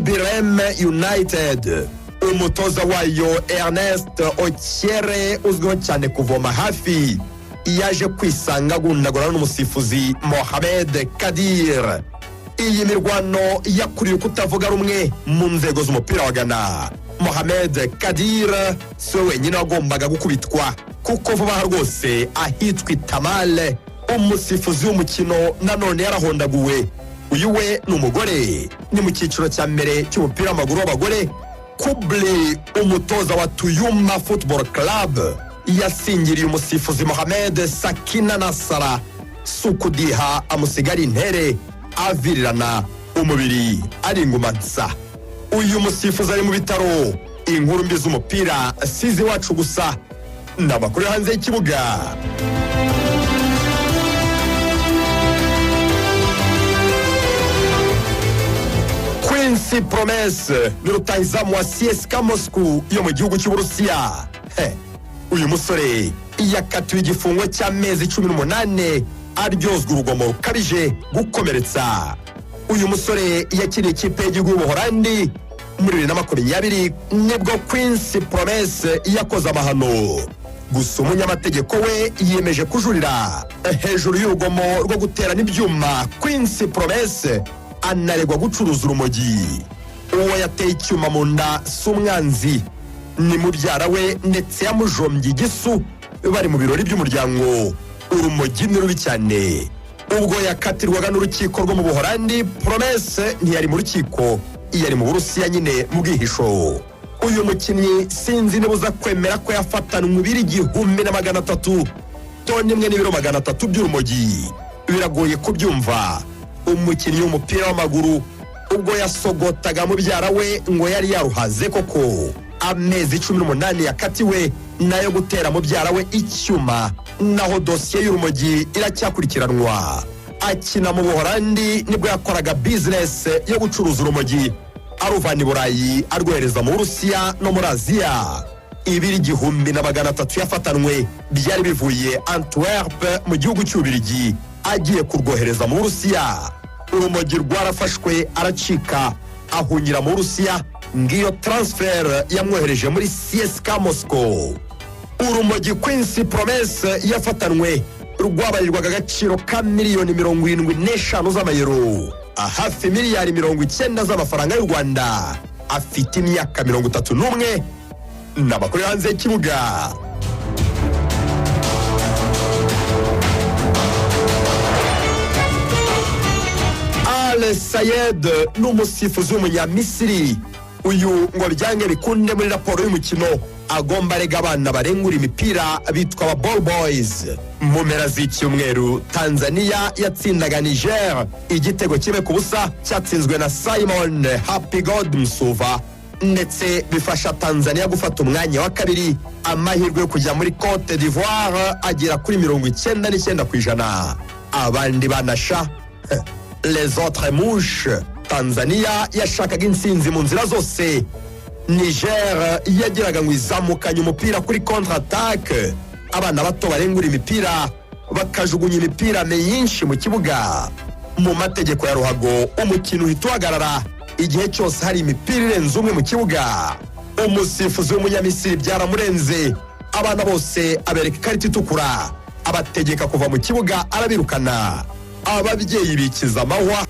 Birem United. Umutoza wayo Ernest Okyere, uzwiho cyane kuvoma hafi, yaje kwisanga agundagurana n'umusifuzi Mohamed Kadir. Iyi mirwano yakuriye kutavuga rumwe mu nzego z'umupira wa Ghana. Mohamed Kadir si we wenyine wagombaga gukubitwa, kuko vuba aha rwose ahitwa Itamale umusifuzi w'umukino nanone yarahondaguwe. Uyu we ni umugore, ni mu cyiciro cya mbere cy'umupira w'amaguru w'abagore. Kubli, umutoza wa Tuyuma Football Club, yasingiriye umusifuzi Mohamed Sakina Nasara Sukudiha, amusigara intere avirirana umubiri ari inguma nsa. Uyu musifuzi ari mu bitaro. Inkuru mbi z'umupira sizi iwacu gusa, ni amakuru yo hanze y'ikibuga. Quincy Promesse ni rutahizamu wa CSKA Moscow yo mu gihugu cy'Uburusiya. He, uyu musore yakatiwe igifungo cy'amezi 18 aryozwa urugomo rukabije gukomeretsa. Uyu musore yakiniye ikipe y'igihugu y'Ubuholandi. Muri 2020 nibwo Quincy Promesse yakoze amahano. Gusa umunyamategeko we yiyemeje kujurira. Hejuru y'urugomo rwo guterana ibyuma, Quincy Promesse anaregwa gucuruza urumogi. Uwo yateye icyuma mu nda si umwanzi, ni mubyara we, ndetse yamujombye igisu bari mu birori by'umuryango. Urumogi ni rubi cyane. Ubwo yakatirwaga n'urukiko rwo mu Buholandi, Promesse ntiyari mu rukiko, yari mu Burusiya nyine mu bwihisho. Uyu mukinnyi sinzi niba uza kwemera ko yafatanwe ibiro 1300, toni imwe n'ibiro 300 by'urumogi. Biragoye kubyumva. Umukinnyi w'umupira w'amaguru ubwo yasogotaga mubyara we ngo yari yaruhaze koko. Amezi 18 yakatiwe nayo gutera mubyara we icyuma, naho dosiye y'urumogi iracyakurikiranwa. Akina mu Buholandi nibwo yakoraga bizinesi yo gucuruza urumogi, aruvana i Burayi arwohereza mu Burusiya no muri Aziya. Ibiro 1300 yafatanwe byari bivuye Antwerp mu gihugu cy'Ububirigi, agiye kurwohereza mu Burusiya. Urumogi rwarafashwe, aracika, ahungira mu Burusiya. Ngiyo transfer yamwohereje muri CSKA Moscow. Urumogi Quincy Promesse yafatanwe rwabarirwaga agaciro ka miliyoni 75 z'amayero, hafi miliyari 90 z'amafaranga y'u Rwanda. Afite imyaka 31. Ni amakuru yo hanze y'ikibuga. Al Sayed ni umusifuzi w'umunyamisiri. Uyu ngo byange bikunde muri raporo y'umukino agomba arega abana barengura imipira bitwa aba ball boys. Mu mpera z'icyumweru Tanzania yatsindaga Niger igitego 1-0 cyatsinzwe na Simon Happy God Msuva, ndetse bifasha Tanzania gufata umwanya wa kabiri. Amahirwe yo kujya muri Cote d'Ivoire agera kuri 99%. Abandi banasha, les autres mouches. Tanzania yashakaga intsinzi mu nzira zose. Niger yageraga ngo izamukanye umupira kuri contre attaque, abana bato barengura imipira, bakajugunya imipira myinshi mu kibuga. Mu mategeko ya ruhago umukino uhita uhagarara igihe cyose hari imipira irenze umwe mu kibuga. Umusifuzi w'umunyamisiri byaramurenze, abana bose abereka ikarita itukura, abategeka kuva mu kibuga, arabirukana. Ababyeyi bikiza amahwa.